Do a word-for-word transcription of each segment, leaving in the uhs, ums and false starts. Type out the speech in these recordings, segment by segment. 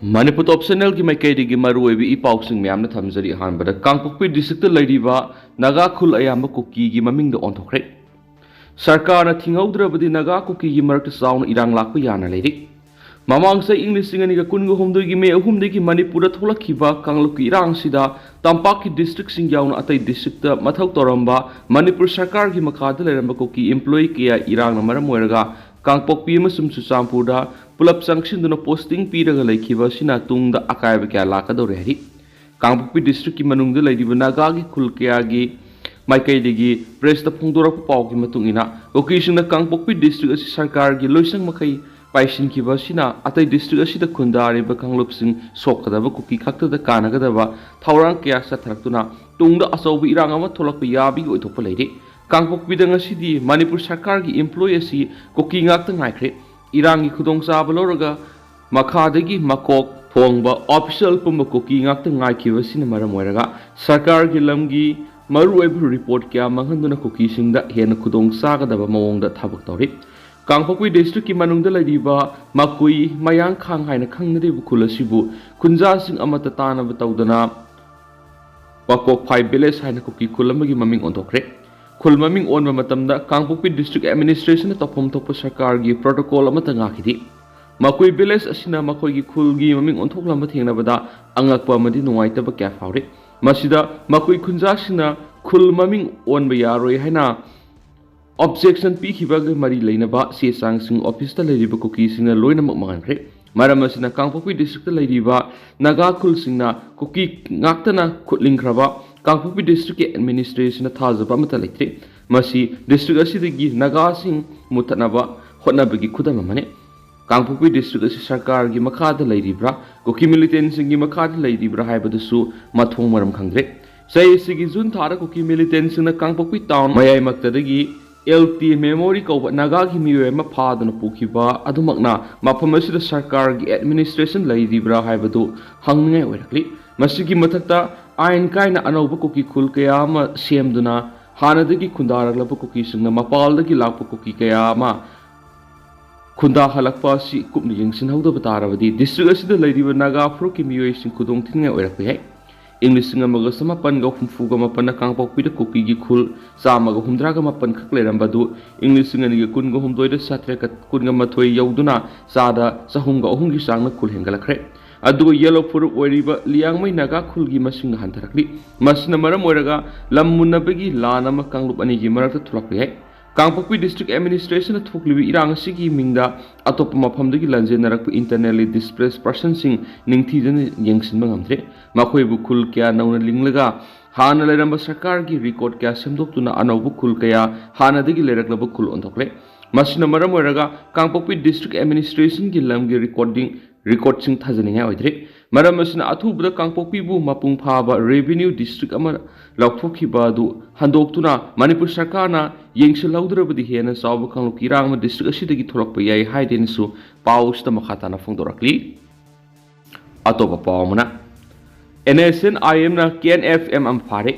ꯃꯅꯤꯄꯨꯔ ꯇꯣꯞ ꯆꯦꯅꯦꯜꯒꯤ ꯃꯥꯏꯀꯩꯗꯒꯤ ꯃꯔꯨꯑꯣꯏꯕ ꯏ ꯄꯥꯎꯁꯤꯡ ꯃꯌꯥꯝꯅ ꯊꯝꯖꯔꯤ꯫ ꯑꯍꯥꯟꯕꯗ, ꯀꯥꯡꯄꯣꯛꯄꯤ ꯗꯤꯁꯇ꯭ꯔꯤꯛꯇ ꯂꯩꯔꯤꯕ ꯅꯥꯒꯥ ꯈꯨꯜ ꯑꯌꯥꯝꯕ ꯀꯨꯀꯤꯒꯤ ꯃꯃꯤꯡꯗ ꯑꯣꯟꯊꯣꯛꯈ꯭ꯔꯦ꯫ ꯁꯔꯀꯥꯔꯅ ꯊꯤꯡꯍꯧꯗ꯭ꯔꯕꯗꯤ ꯅꯥꯒꯥ ꯀꯨꯀꯤꯒꯤ ꯃꯔꯛꯇ ꯆꯥꯎꯅ ꯏꯔꯥꯡ ꯂꯥꯛꯄ ꯌꯥꯅ ꯂꯩꯔꯤ꯫ ꯃꯃꯥꯡ ꯆꯍꯤ ꯏꯪ ꯂꯤꯁꯤꯡ ꯑꯅꯤꯒ ꯀꯨꯟꯒ ꯍꯨꯝꯗꯣꯏꯒꯤ ꯃꯦ ꯑꯍꯨꯝꯗꯒꯤ ꯃꯅꯤꯄꯨꯔꯗ ꯊꯣꯛꯂꯛꯈꯤꯕ ꯀꯥꯡꯂꯨꯞꯀꯤ ꯏꯔꯥꯡꯁꯤꯗ ꯇꯝꯄꯥꯛꯀꯤ ꯗꯤꯁꯇ꯭ꯔꯤꯛꯁꯤꯡ ꯌꯥꯎꯅ ꯑꯇꯩ ꯗꯤꯁꯇ꯭ꯔꯤꯛꯇ ꯃꯊꯧ ꯇꯧꯔꯝꯕ ꯃꯅꯤꯄꯨꯔ ꯁꯔꯀꯥꯔꯒꯤ ꯃꯈꯥꯗ ꯂꯩꯔꯝꯕ ꯀꯨꯀꯤ ꯏꯝꯄ꯭ꯂꯣꯌꯤ ꯀꯌꯥ ꯏꯔꯥꯡꯅ ꯃꯔꯝ ꯑꯣꯏꯔꯒ ꯀꯥꯡꯄꯣꯛꯄꯤ ꯑꯃꯁꯨꯡ ꯆꯨꯔꯆꯥꯟꯄꯨꯔꯗ ꯄꯨꯂꯞ ꯆꯪꯁꯤꯟꯗꯨꯅ ꯄꯣꯁꯇꯤꯡ ꯄꯤꯔꯒ ꯂꯩꯈꯤꯕ ꯑꯁꯤꯅ ꯇꯨꯡꯗ ꯑꯀꯥꯏꯕ ꯀꯌꯥ ꯂꯥꯛꯀꯗꯧꯔꯦ ꯍꯥꯏꯔꯤ꯫ ꯀꯥꯡꯄꯣꯛꯄꯤ ꯗꯤꯁꯇ꯭ꯔꯤꯛꯀꯤ ꯃꯅꯨꯡꯗ ꯂꯩꯔꯤꯕ ꯅꯥꯒꯥꯒꯤ ꯈꯨꯜ ꯀꯌꯥꯒꯤ ꯃꯥꯏꯀꯩꯗꯒꯤ ꯄ꯭ꯔꯦꯁꯇ ꯐꯣꯡꯗꯣꯔꯛꯄ ꯄꯥꯎꯒꯤ ꯃꯇꯨꯡ ꯏꯟꯅ, ꯀꯨꯀꯤꯁꯤꯡꯅ ꯀꯥꯡꯄꯣꯛꯄꯤ ꯗꯤꯁꯇ꯭ꯔꯤꯛ ꯑꯁꯤ ꯁꯔꯀꯥꯔꯒꯤ ꯂꯣꯏꯁꯪ ꯃꯈꯩ ꯄꯥꯏꯁꯤꯟꯈꯤꯕ ꯑꯁꯤꯅ ꯑꯇꯩ ꯗꯤꯁꯇ꯭ꯔꯤꯛ ꯑꯁꯤꯗ ꯈꯨꯟꯗꯥꯔꯤꯕ ꯀꯥꯡꯂꯨꯞꯁꯤꯡ ꯁꯣꯛꯀꯗꯕ, ꯀꯨꯀꯤ ꯈꯛꯇꯗ ꯀꯥꯟꯅꯒꯗꯕ ꯊꯧꯔꯥꯡ ꯀꯌꯥ ꯆꯠꯊꯔꯛꯇꯨꯅ ꯇꯨꯡꯗ ꯑꯆꯧꯕ ꯏꯔꯥꯡ ꯑꯃ ꯊꯣꯛꯂꯛꯄ ꯌꯥꯕꯒꯤ ꯑꯣꯏꯊꯣꯛꯄ ꯂꯩꯔꯤ꯫ ꯀꯥꯡꯄꯣꯛꯄꯤꯗ ꯉꯁꯤꯗꯤ ꯃꯅꯤꯄꯨꯔ ꯁꯔꯀꯥꯔꯒꯤ ꯏꯝꯄ꯭ꯂꯣꯌꯤ ꯑꯁꯤ ꯀꯨꯀꯤ ꯉꯥꯛꯇ ꯉꯥꯏꯈ꯭ꯔꯦ꯫ ꯏꯔꯥꯡꯒꯤ ꯈꯨꯗꯣꯡꯆꯥꯕ ꯂꯧꯔꯒ ꯃꯈꯥꯗꯒꯤ ꯃꯀꯣꯛ ꯊꯣꯡꯕ ꯑꯣꯐꯤꯁꯤꯌꯦꯜ ꯄꯨꯝꯕ ꯀꯨꯀꯤ ꯉꯥꯛꯇ ꯉꯥꯏꯈꯤꯕ ꯑꯁꯤꯅ ꯃꯔꯝ ꯑꯣꯏꯔꯒ ꯁꯔꯀꯥꯔꯒꯤ ꯂꯝꯒꯤ ꯃꯔꯨꯑꯣꯏꯕ ꯔꯤꯄꯣꯔꯠ ꯀꯌꯥ ꯃꯥꯡꯍꯟꯗꯨꯅ ꯀꯨꯀꯤꯁꯤꯡꯗ ꯍꯦꯟꯅ ꯈꯨꯗꯣꯡ ꯆꯥꯒꯗꯕ ꯃꯑꯣꯡꯗ ꯊꯕꯛ ꯇꯧꯔꯤ꯫ ꯀꯥꯡꯄꯣꯛꯄꯤ ꯗꯤꯁꯇ꯭ꯔꯤꯛꯀꯤ ꯃꯅꯨꯡꯗ ꯂꯩꯔꯤꯕ ꯃꯀꯨꯏ ꯃꯌꯥꯡꯈꯥꯡ ꯍꯥꯏꯅ ꯈꯪꯅꯔꯤꯕ ꯈꯨꯜ ꯑꯁꯤꯕꯨ ꯈꯨꯟꯖꯥꯁꯤꯡ ꯑꯃꯠꯇ ꯇꯥꯅꯕ ꯇꯧꯗꯅ ꯄꯥꯀꯣꯛꯐꯥꯏ ꯚꯤꯂꯦꯖ ꯍꯥꯏꯅ ꯀꯨꯀꯤ ꯈꯨꯜ ꯑꯃꯒꯤ ꯃꯃꯤꯡ ꯑꯣꯟꯊꯣꯛꯈ꯭ꯔꯦ꯫ ꯈꯨꯜ ꯃꯃꯤꯡ ꯑꯣꯟꯕ ꯃꯇꯝꯗ ꯀꯥꯡꯄꯣꯛꯄꯤ ꯗꯤꯁꯇ꯭ꯔꯤꯛ ꯑꯦꯗꯃꯤꯅꯤꯁꯇ꯭ꯔꯦꯁꯟꯅ ꯇꯧꯐꯝ ꯊꯣꯛꯄ ꯁꯔꯀꯥꯔꯒꯤ ꯄ꯭ꯔꯣꯇꯣꯀꯣꯜ ꯑꯃꯠꯇ ꯉꯥꯛꯈꯤꯗꯦ꯫ ꯃꯀꯨꯏ ꯚꯤꯂꯦꯖ ꯑꯁꯤꯅ ꯃꯈꯣꯏꯒꯤ ꯈꯨꯜꯒꯤ ꯃꯃꯤꯡ ꯑꯣꯟꯊꯣꯛꯂꯝꯕ ꯊꯦꯡꯅꯕꯗ ꯑꯉꯛꯄ ꯑꯃꯗꯤ ꯅꯨꯡꯉꯥꯏꯇꯕ ꯀꯌꯥ ꯐꯥꯎꯔꯤ꯫ ꯃꯁꯤꯗ ꯃꯀꯨꯏ ꯈꯨꯟꯖꯥꯁꯤꯡꯅ ꯈꯨꯜ ꯃꯃꯤꯡ ꯑꯣꯟꯕ ꯌꯥꯔꯣꯏ ꯍꯥꯏꯅ ꯑꯣꯕꯖꯦꯛꯁꯟ ꯄꯤꯈꯤꯕꯒ ꯃꯔꯤ ꯂꯩꯅꯕ ꯆꯦ ꯆꯥꯡꯁꯤꯡ ꯑꯣꯐꯤꯁꯇ ꯂꯩꯔꯤꯕ ꯀꯨꯀꯤꯁꯤꯡꯅ ꯂꯣꯏꯅꯃꯛ ꯃꯥꯡꯍꯟꯈ꯭ꯔꯦ꯫ ꯃꯔꯝ ꯑꯁꯤꯅ ꯀꯥꯡꯄꯣꯛꯄꯤ ꯗꯤꯁꯇ꯭ꯔꯤꯛꯇ ꯂꯩꯔꯤꯕ ꯅꯥꯒꯥ ꯈꯨꯜꯁꯤꯡꯅ ꯀꯨꯀꯤ ꯉꯥꯛꯇꯅ ꯈꯨꯠꯂꯤꯡꯈ꯭ꯔꯕ ꯀꯥꯡꯄꯣꯛꯄꯤ ꯗꯤꯁꯇ꯭ꯔꯤꯛꯀꯤ ꯑꯦꯗꯃꯤꯅꯤꯁꯇ꯭ꯔꯦꯁꯟꯅ ꯊꯥꯖꯕ ꯑꯃꯠꯇ ꯂꯩꯇ꯭ꯔꯤ꯫ ꯃꯁꯤ ꯗꯤꯁꯇ꯭ꯔꯤꯛ ꯑꯁꯤꯗꯒꯤ ꯅꯥꯒꯥꯁꯤꯡ ꯃꯨꯠꯊꯠꯅꯕ ꯍꯣꯠꯅꯕꯒꯤ ꯈꯨꯗꯝ ꯑꯃꯅꯤ꯫ ꯀꯥꯡꯄꯣꯛꯄꯤ ꯗꯤꯁꯇ꯭ꯔꯤꯛ ꯑꯁꯤ ꯁꯔꯀꯥꯔꯒꯤ ꯃꯈꯥꯗ ꯂꯩꯔꯤꯕ꯭ꯔꯥ, ꯀꯨꯀꯤ ꯃꯤꯂꯤꯇꯦꯟꯁꯤꯡꯒꯤ ꯃꯈꯥꯗ ꯂꯩꯔꯤꯕ꯭ꯔꯥ ꯍꯥꯏꯕꯗꯨꯁꯨ ꯃꯊꯣꯡ ꯃꯔꯝ ꯈꯪꯗ꯭ꯔꯦ꯫ ꯆꯍꯤ ꯑꯁꯤꯒꯤ ꯖꯨꯟ ꯊꯥꯗ ꯀꯨꯀꯤ ꯃꯤꯂꯤꯇꯦꯟꯁꯤꯡꯅ ꯀꯥꯡꯄꯣꯛꯄꯤ ꯇꯥꯎꯟ ꯃꯌꯥꯏꯃꯛꯇꯗꯒꯤ ꯑꯦꯜ ꯇꯤ ꯃꯦꯃꯣꯔꯤ ꯀꯧꯕ ꯅꯥꯒꯥꯒꯤ ꯃꯤꯑꯣꯏ ꯑꯃ ꯐꯥꯗꯨꯅ ꯄꯨꯈꯤꯕ ꯑꯗꯨꯃꯛꯅ ꯃꯐꯝ ꯑꯁꯤꯗ ꯁꯔꯀꯥꯔꯒꯤ ꯑꯦꯗꯃꯤꯅꯤꯁꯇ꯭ꯔꯦꯁꯟ ꯂꯩꯔꯤꯕ꯭ꯔꯥ ꯍꯥꯏꯕꯗꯨ ꯍꯪꯅꯤꯡꯉꯥꯏ ꯑꯣꯏꯔꯛꯂꯤ꯫ ꯃꯁꯤꯒꯤ ꯃꯊꯛꯇ ꯑꯥꯏꯟ ꯀꯥꯏꯅ ꯑꯅꯧꯕ ꯀꯨꯀꯤ ꯈꯨꯜ ꯀꯌꯥ ꯑꯃ ꯁꯦꯝꯗꯨꯅ ꯍꯥꯟꯅꯗꯒꯤ ꯈꯨꯟꯗꯥꯔꯛꯂꯕ ꯀꯨꯀꯤꯁꯤꯡꯅ ꯃꯄꯥꯜꯗꯒꯤ ꯂꯥꯛꯄ ꯀꯨꯀꯤ ꯀꯌꯥ ꯑꯃ ꯈꯨꯟꯗꯥ ꯍꯜꯂꯛꯄ ꯑꯁꯤ ꯀꯨꯞꯅ ꯌꯦꯡꯁꯤꯟꯍꯧꯗꯕ ꯇꯥꯔꯕꯗꯤ district ꯑꯁꯤꯗ ꯂꯩꯔꯤꯕ ꯅꯥꯒꯥ ꯐꯨꯔꯨꯞꯀꯤ ꯃꯤꯑꯣꯏꯁꯤꯡ ꯈꯨꯗꯣꯡ ꯊꯤꯅꯤꯡꯉꯥꯏ ꯑꯣꯏꯔꯛꯄ ꯌꯥꯏ꯫ ꯏꯪ ꯂꯤꯁꯤꯡ ꯑꯃꯒ ꯆꯃꯥꯄꯟꯒ ꯍꯨꯝꯐꯨꯒ ꯃꯥꯄꯟꯗ ꯀꯥꯡꯄꯣꯛꯄꯤꯗ ꯀꯨꯀꯤꯒꯤ ꯈꯨꯜ ꯆꯥꯝꯃꯒ ꯍꯨꯝꯗ꯭ꯔꯥꯒ ꯃꯥꯄꯟ ꯈꯛ ꯂꯩꯔꯝꯕ ꯑꯗꯨ ꯏꯪ ꯂꯤꯁꯤꯡ ꯑꯅꯤꯒ ꯀꯨꯟꯒ ꯍꯨꯝꯗꯣꯏꯗ ꯆꯥꯇ꯭ꯔꯦꯠꯀ ꯀꯨꯟꯒ ꯃꯥꯊꯣꯏ ꯌꯧꯗꯨꯅ ꯆꯥꯗ ꯆꯍꯨꯝꯒ ꯑꯍꯨꯝꯒꯤ ꯆꯥꯡꯅ ꯈꯨꯜ ꯍꯦꯟꯒꯠꯂꯛꯈ꯭ꯔꯦ꯫ ꯑꯗꯨꯒ ꯌꯦꯂꯣ ꯐꯨꯔꯨꯞ ꯑꯣꯏꯔꯤꯕ ꯂꯤꯌꯥꯡꯃꯩ ꯅꯥꯒꯥ ꯈꯨꯜꯒꯤ ꯃꯁꯤꯡ ꯍꯟꯊꯔꯛꯂꯤ꯫ ꯃꯁꯤꯅ ꯃꯔꯝ ꯑꯣꯏꯔꯒ ꯂꯝ ꯃꯨꯟꯅꯕꯒꯤ ꯂꯥꯟ ꯑꯃ ꯀꯥꯡꯂꯨꯞ ꯑꯅꯤꯒꯤ ꯃꯔꯛꯇ ꯊꯣꯛꯂꯛꯄ ꯌꯥꯏ꯫ ꯀꯥꯡꯄꯣꯛꯄꯤ district administrationꯅ ꯊꯣꯛꯂꯤꯕ ꯏꯔꯥꯡ ꯑꯁꯤꯒꯤ ꯃꯤꯡꯗ ꯑꯇꯣꯞꯄ ꯃꯐꯝꯗꯒꯤ ꯂꯥꯟꯖꯦꯟꯅꯔꯛꯄ internally displaced personꯁꯤꯡ ꯅꯤꯡꯊꯤꯖꯅ ꯌꯦꯡꯁꯤꯟꯕ ꯉꯝꯗ꯭ꯔꯦ꯫ ꯃꯈꯣꯏꯕꯨ ꯈꯨꯜ ꯀꯌꯥ ꯅꯧꯅ ꯂꯤꯡꯂꯒ ꯍꯥꯟꯅ ꯂꯩꯔꯝꯕ ꯁꯔꯀꯥꯔꯒꯤ record ꯀꯌꯥ ꯁꯦꯝꯗꯣꯛꯇꯨꯅ ꯑꯅꯧꯕ ꯈꯨꯜ ꯀꯌꯥ ꯍꯥꯟꯅꯗꯒꯤ ꯂꯩꯔꯛꯂꯕ ꯈꯨꯜ ꯑꯣꯟꯊꯣꯛꯂꯦ꯫ ꯃꯁꯤꯅ ꯃꯔꯝ ꯑꯣꯏꯔꯒ ꯀꯥꯡꯄꯣꯛꯄꯤ district administrationꯒꯤ ꯂꯝꯒꯤ recording recordꯁꯤꯡ ꯊꯥꯖꯅꯤꯡꯉꯥꯏ ꯑꯣꯏꯗ꯭ꯔꯦ꯫ ꯃꯔꯝ ꯑꯁꯤꯅ ꯑꯊꯨꯕꯗ ꯀꯥꯡꯄꯣꯛꯄꯤꯕꯨ ꯃꯄꯨꯡ ꯐꯥꯕ revenue district ꯑꯃ ꯂꯥꯎꯊꯣꯛꯈꯤꯕ ꯑꯗꯨ ꯍꯟꯗꯣꯛꯇꯨꯅ ꯃꯅꯤꯄꯨꯔ ꯁꯔꯀꯥꯔꯅ ꯌꯦꯡꯁꯤꯜꯍꯧꯗ꯭ꯔꯕꯗꯤ ꯍꯦꯟꯅ ꯆꯥꯎꯕ ꯀꯥꯡꯂꯨꯞꯀꯤ ꯏꯔꯥꯡ ꯑꯃ district ꯑꯁꯤꯗꯒꯤ ꯊꯣꯛꯂꯛꯄ ꯌꯥꯏ ꯍꯥꯏꯗꯦꯅꯁꯨ ꯄꯥꯎ ꯑꯁꯤꯗ ꯃꯈꯥ ꯇꯥꯅ ꯐꯣꯡꯗꯣꯔꯛꯂꯤ꯫ ꯑꯇꯣꯞꯄ ꯄꯥꯎ ꯑꯃꯅ, NSCN-IMꯅ KNFM ꯑꯃ ꯐꯥꯔꯦ꯫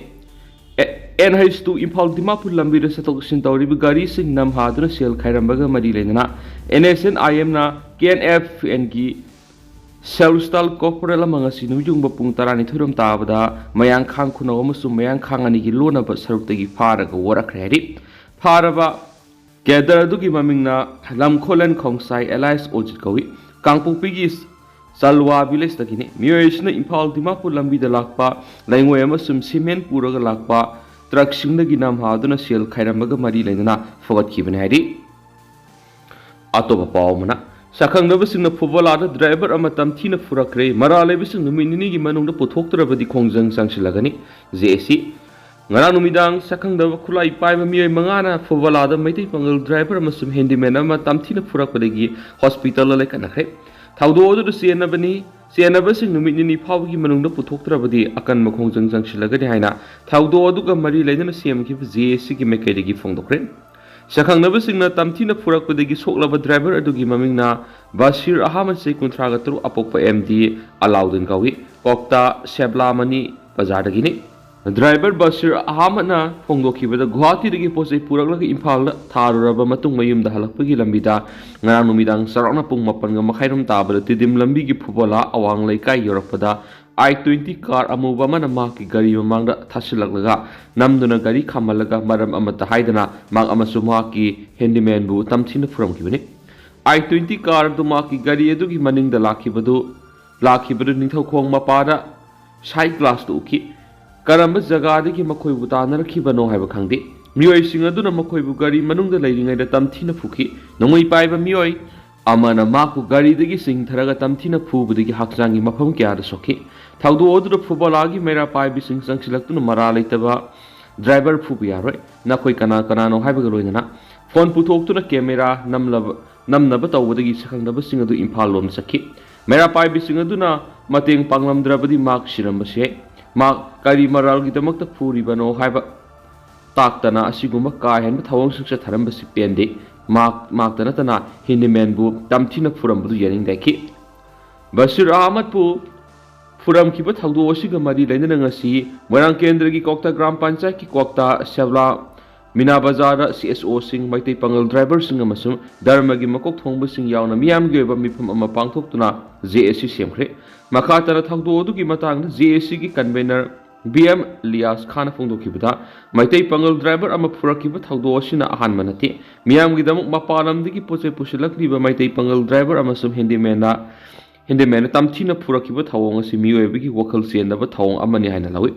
ꯑꯦ-, NH two ꯏꯝꯐꯥꯜ ꯗꯤꯃꯥꯄꯨꯔ ꯂꯝꯕꯤꯗ ꯆꯠꯊꯣꯛ ꯆꯠꯁꯤꯟ ꯇꯧꯔꯤꯕ ꯒꯥꯔꯤꯁꯤꯡ ꯅꯝꯍꯥꯗꯨꯅ ꯁꯦꯜ ꯈꯥꯏꯔꯝꯕꯒ ꯃꯔꯤ ꯂꯩꯅꯅ NSCN-IMꯅ KNFNꯒꯤ cell style corporal ꯑꯃ ꯉꯁꯤ ꯅꯨꯃꯤꯠꯌꯨꯡꯕ ꯄꯨꯡ ꯇꯔꯥꯅꯤꯊꯣꯏ ꯔꯣꯝ ꯇꯥꯕꯗ ꯃꯌꯥꯡꯈꯥꯡ ꯈꯨꯅꯧ ꯑꯃꯁꯨꯡ ꯃꯌꯥꯡꯈꯥꯡ ꯑꯅꯤꯒꯤ ꯂꯣꯟꯅꯕ ꯁꯔꯨꯛꯇꯒꯤ ꯐꯥꯔꯒ ꯋꯥꯔꯛꯈ꯭ꯔꯦ ꯍꯥꯏꯔꯤ꯫ ꯐꯥꯔꯕ cadre ꯑꯗꯨꯒꯤ ꯃꯃꯤꯡꯅ ꯂꯝꯈꯣꯂꯦꯟ ꯈꯣꯡꯁꯥꯏ alias ꯑꯣꯖꯤꯠ ꯀꯧꯏ꯫ ꯀꯥꯡꯄꯣꯛꯄꯤꯒꯤ ꯆꯜꯋꯥ villageꯇꯒꯤꯅꯤ꯫ ꯃꯤꯑꯣꯏ ꯑꯁꯤꯅ ꯏꯝꯐꯥꯜ ꯗꯤꯃꯥꯄꯨꯔ ꯂꯝꯕꯤꯗ ꯂꯥꯛꯄ ꯂꯩꯉꯣꯏ ꯑꯃꯁꯨꯡ cement ꯄꯨꯔꯒ ꯂꯥꯛꯄ truckꯁꯤꯡꯗꯒꯤ ꯅꯝꯍꯥꯗꯨꯅ ꯁꯦꯜ ꯈꯥꯏꯔꯝꯕꯒ ꯃꯔꯤ ꯂꯩꯅꯅ ꯐꯒꯠꯈꯤꯕꯅꯤ ꯍꯥꯏꯔꯤ꯫ ꯑꯇꯣꯞꯄ ꯄꯥꯎ ꯑꯃꯅ, ꯁꯛꯈꯪꯅꯕꯁꯤꯡꯅ ꯐꯨꯕꯂꯥꯗ driver ꯑꯃ ꯇꯝꯊꯤꯅ ꯐꯨꯔꯛꯈ꯭ꯔꯦ꯫ ꯃꯔꯥꯜ ꯂꯩꯕꯁꯤꯡ ꯅꯨꯃꯤꯠ ꯅꯤꯅꯤꯒꯤ ꯃꯅꯨꯡꯗ ꯄꯨꯊꯣꯛꯇ꯭ꯔꯕꯗꯤ ꯈꯣꯡꯖꯪ ꯆꯪꯁꯤꯜꯂꯒꯅꯤ꯫ JAC꯫ ꯉꯔꯥꯡ ꯅꯨꯃꯤꯗꯥꯡ ꯁꯛꯈꯪꯗꯕ ꯈꯨꯠꯂꯥꯏ ꯄꯥꯏꯕ ꯃꯤꯑꯣꯏ ꯃꯉꯥꯅ ꯐꯨꯕꯂꯥꯗ ꯃꯩꯇꯩ ꯄꯥꯉꯜ driver ꯑꯃꯁꯨꯡ handyman ꯑꯃ ꯇꯝꯊꯤꯅ ꯐꯨꯔꯛꯄꯗꯒꯤ hospitalꯗ ꯂꯩꯈꯠꯅꯈ꯭ꯔꯦ꯫ ꯊꯧꯗꯣꯛ ꯑꯗꯨꯗ ꯆꯦꯟꯅꯕꯅꯤ, ꯆꯦꯟꯅꯕꯁꯤꯡ ꯅꯨꯃꯤꯠ ꯅꯤꯅꯤ ꯐꯥꯎꯕꯒꯤ ꯃꯅꯨꯡꯗ ꯄꯨꯊꯣꯛꯇ꯭ꯔꯕꯗꯤ ꯑꯀꯟꯕ ꯈꯣꯡꯖꯪ ꯆꯪꯁꯤꯜꯂꯒꯅꯤ ꯍꯥꯏꯅ ꯊꯧꯗꯣꯛ ꯑꯗꯨꯒ ꯃꯔꯤ ꯂꯩꯅꯅ ꯁꯦꯝꯈꯤꯕ JACꯒꯤ ꯃꯥꯏꯀꯩꯗꯒꯤ ꯐꯣꯡꯗꯣꯛꯈ꯭ꯔꯦ꯫ ꯁꯛꯈꯪꯅꯕꯁꯤꯡꯅ ꯇꯝꯊꯤꯅ ꯐꯨꯔꯛꯄꯗꯒꯤ ꯁꯣꯛꯂꯕ driver ꯑꯗꯨꯒꯤ ꯃꯃꯤꯡꯅ ꯕꯁꯤꯔ ꯑꯍꯃꯗ, ꯆꯍꯤ ꯀꯨꯟꯊ꯭ꯔꯥꯒ ꯇꯔꯨꯛ, ꯑꯄꯣꯛꯄ MD ꯑꯂꯥꯎꯗꯤꯟ ꯀꯧꯏ꯫ ꯀꯣꯛꯇꯥ ꯁꯦꯕꯂꯥꯃꯅꯤ ꯕꯖꯥꯔꯗꯒꯤꯅꯤ꯫ ꯗ꯭ꯔꯥꯏꯚꯔ ꯕꯁꯤꯔ ꯑꯍꯃꯗꯅ ꯐꯣꯡꯗꯣꯛꯈꯤꯕꯗ, ꯒꯨꯋꯥꯍꯥꯇꯤꯗꯒꯤ ꯄꯣꯠ ꯆꯩ ꯄꯨꯔꯛꯂꯒ ꯏꯝꯐꯥꯜꯗ ꯊꯥꯔꯨꯔꯕ ꯃꯇꯨꯡ ꯃꯌꯨꯝꯗ ꯍꯜꯂꯛꯄꯒꯤ ꯂꯝꯕꯤꯗ ꯉꯔꯥꯡ ꯅꯨꯃꯤꯗꯥꯡ ꯆꯥꯎꯔꯥꯛꯅ ꯄꯨꯡ ꯃꯥꯄꯟꯒ ꯃꯈꯥꯏꯔꯣꯝ ꯇꯥꯕꯗ ꯇꯤꯗꯤꯝ ꯂꯝꯕꯤꯒꯤ ꯐꯨꯕꯣꯂꯥ ꯑꯋꯥꯡ ꯂꯩꯀꯥꯏ ꯌꯧꯔꯛꯄꯗ, ꯑꯥꯏ ꯇ꯭ꯋꯦꯟꯇꯤ ꯀꯥꯔ ꯑꯃꯨꯕ ꯑꯃꯅ ꯃꯍꯥꯛꯀꯤ ꯒꯥꯔꯤ ꯃꯃꯥꯡꯗ ꯊꯥꯁꯤꯜꯂꯛꯂꯒ ꯅꯝꯗꯨꯅ ꯒꯥꯔꯤ ꯈꯥꯝꯍꯜꯂꯒ ꯃꯔꯝ ꯑꯃꯠꯇ ꯍꯥꯏꯗꯅ ꯃꯍꯥꯛ ꯑꯃꯁꯨꯡ ꯃꯍꯥꯛꯀꯤ ꯍꯦꯟꯗꯤꯃꯦꯟꯕꯨ ꯇꯝꯊꯤꯅ ꯐꯨꯔꯝꯈꯤꯕꯅꯤ꯫ ꯑꯥꯏ ꯇ꯭ꯋꯦꯟꯇꯤ ꯀꯥꯔ ꯑꯗꯨ ꯃꯍꯥꯛꯀꯤ ꯒꯥꯔꯤ ꯑꯗꯨꯒꯤ ꯃꯅꯤꯡꯗ ꯂꯥꯛꯈꯤꯕꯗꯨ ꯂꯥꯛꯈꯤꯕꯗꯨ ꯅꯤꯡꯊꯧꯈꯣꯡ ꯃꯄꯥꯗ ꯁꯥꯏꯠ ꯒ꯭ꯂꯥꯁꯇꯨ ꯎꯈꯤ꯫ ꯀꯔꯝꯕ ꯖꯒꯥꯗꯒꯤ ꯃꯈꯣꯏꯕꯨ ꯇꯥꯟꯅꯔꯛꯈꯤꯕꯅꯣ ꯍꯥꯏꯕ ꯈꯪꯗꯦ꯫ ꯃꯤꯑꯣꯏꯁꯤꯡ ꯑꯗꯨꯅ ꯃꯈꯣꯏꯕꯨ ꯒꯥꯔꯤ ꯃꯅꯨꯡꯗ ꯂꯩꯔꯤꯉꯩꯗ ꯇꯝꯊꯤꯅ ꯐꯨꯈꯤ꯫ ꯅꯣꯡꯃꯩ ꯄꯥꯏꯕ ꯃꯤꯑꯣꯏ ꯑꯃꯅ ꯃꯍꯥꯛꯄꯨ ꯒꯥꯔꯤꯗꯒꯤ ꯆꯤꯡꯊꯔꯒ ꯇꯝꯊꯤꯅ ꯐꯨꯕꯗꯒꯤ ꯍꯛꯆꯥꯡꯒꯤ ꯃꯐꯝ ꯀꯌꯥꯗ ꯁꯣꯛꯈꯤ꯫ ꯊꯧꯗꯣꯛ ꯑꯗꯨꯗ ꯐꯨꯕꯂꯥꯒꯤ ꯃꯩꯔꯥ ꯄꯥꯏꯕꯤꯁꯤꯡ ꯆꯪꯁꯤꯜꯂꯛꯇꯨꯅ ꯃꯔꯥ ꯂꯩꯇꯕ ꯗ꯭ꯔꯥꯏꯚꯔ ꯐꯨꯕ ꯌꯥꯔꯣꯏ, ꯅꯈꯣꯏ ꯀꯅꯥ ꯀꯅꯥꯅꯣ ꯍꯥꯏꯕꯒ ꯂꯣꯏꯅꯅ ꯐꯣꯟ ꯄꯨꯊꯣꯛꯇꯨꯅ ꯀꯦꯃꯦꯔꯥ ꯅꯝꯂꯕ ꯅꯝꯅꯕ ꯇꯧꯕꯗꯒꯤ ꯁꯛꯈꯪꯅꯕꯁꯤꯡ ꯑꯗꯨ ꯏꯝꯐꯥꯜ ꯂꯣꯝꯗ ꯆꯠꯈꯤ꯫ ꯃꯩꯔꯥ ꯄꯥꯏꯕꯤꯁꯤꯡ ꯑꯗꯨꯅ ꯃꯇꯦꯡ ꯄꯥꯡꯂꯝꯗ꯭ꯔꯕꯗꯤ ꯃꯍꯥꯛ ꯁꯤꯔꯝꯕꯁꯨ ꯌꯥꯏ꯫ ꯃꯍꯥꯛ ꯀꯔꯤ ꯃꯔꯥꯜꯒꯤꯗꯃꯛꯇ ꯐꯨꯔꯤꯕꯅꯣ ꯍꯥꯏꯕ ꯇꯥꯛꯇꯅ ꯑꯁꯤꯒꯨꯝꯕ ꯀꯥ ꯍꯦꯟꯕ ꯊꯧꯑꯣꯡꯁꯤꯡ ꯆꯠꯊꯔꯝꯕꯁꯤ ꯄꯦꯟꯗꯦ꯫ ꯃꯍꯥꯛ ꯃꯍꯥꯛꯇ ꯅꯠꯇꯅ ꯍꯦꯟꯗꯤꯃꯦꯟꯕꯨ ꯇꯝꯊꯤꯅ ꯐꯨꯔꯝꯕꯗꯨ ꯌꯥꯅꯤꯡꯗꯦ ꯍꯥꯏꯈꯤ꯫ ꯕꯁꯤꯔ ꯑꯍꯃꯗꯄꯨ ꯐꯨꯔꯝꯈꯤꯕ ꯊꯧꯗꯣꯛ ꯑꯁꯤꯒ ꯃꯔꯤ ꯂꯩꯅꯅ ꯉꯁꯤ ꯃꯣꯏꯔꯥꯡ ꯀꯦꯟꯗ꯭ꯔꯒꯤ ꯀ꯭ꯋꯥꯛꯇꯥ ꯒ꯭ꯔꯥꯝ ꯄꯟꯆꯥꯌꯠꯀꯤ ꯀ꯭ꯋꯥꯛꯇꯥ ꯁꯦꯕ꯭ꯂꯥ ꯃꯤꯅꯥ ꯕꯖꯥꯔꯗ ꯁꯤ ꯑꯦꯁ ꯑꯣꯁꯤꯡ, ꯃꯩꯇꯩ ꯄꯥꯉꯜ ꯗ꯭ꯔꯥꯏꯚꯔꯁꯤꯡ ꯑꯃꯁꯨꯡ ꯙꯔꯃꯒꯤ ꯃꯀꯣꯛ ꯊꯣꯡꯕꯁꯤꯡ ꯌꯥꯎꯅ ꯃꯤꯌꯥꯝꯒꯤ ꯑꯣꯏꯕ ꯃꯤꯐꯝ ꯑꯃ ꯄꯥꯡꯊꯣꯛꯇꯨꯅ ꯖꯦ ꯑꯦ ꯁꯤ ꯁꯦꯝꯈ꯭ꯔꯦ꯫ ꯃꯈꯥ ꯇꯥꯅ ꯊꯧꯗꯣꯛ ꯑꯗꯨꯒꯤ ꯃꯇꯥꯡꯗ ꯖꯦ ꯑꯦ ꯁꯤꯒꯤ ꯀꯟꯚꯦꯅꯔ ꯕꯤ ꯑꯦꯝ ꯂꯤꯌꯥꯁ ꯈꯥꯟꯅ ꯐꯣꯡꯗꯣꯛꯈꯤꯕꯗ, ꯃꯩꯇꯩ ꯄꯥꯉꯜ ꯗ꯭ꯔꯥꯏꯚꯔ ꯑꯃ ꯐꯨꯔꯛꯈꯤꯕ ꯊꯧꯗꯣꯛ ꯑꯁꯤꯅ ꯑꯍꯥꯟꯕ ꯅꯠꯇꯦ꯫ ꯃꯤꯌꯥꯝꯒꯤꯗꯃꯛ ꯃꯄꯥꯟ ꯂꯝꯗꯒꯤ ꯄꯣꯠ ꯆꯩ ꯄꯨꯁꯤꯜꯂꯛꯂꯤꯕ ꯃꯩꯇꯩ ꯄꯥꯉꯜ ꯗ꯭ꯔꯥꯏꯚꯔ ꯑꯃꯁꯨꯡ ꯍꯦꯟꯗꯤꯃꯦꯟꯅ ꯍꯦꯟꯗꯤꯃꯦꯟꯅ ꯇꯝꯊꯤꯅ ꯐꯨꯔꯛꯈꯤꯕ ꯊꯧꯑꯣꯡ ꯑꯁꯤ ꯃꯤꯑꯣꯏꯕꯒꯤ ꯋꯥꯈꯜ ꯆꯦꯟꯗꯕ ꯊꯧꯑꯣꯡ ꯑꯃꯅꯤ ꯍꯥꯏꯅ ꯂꯧꯏ꯫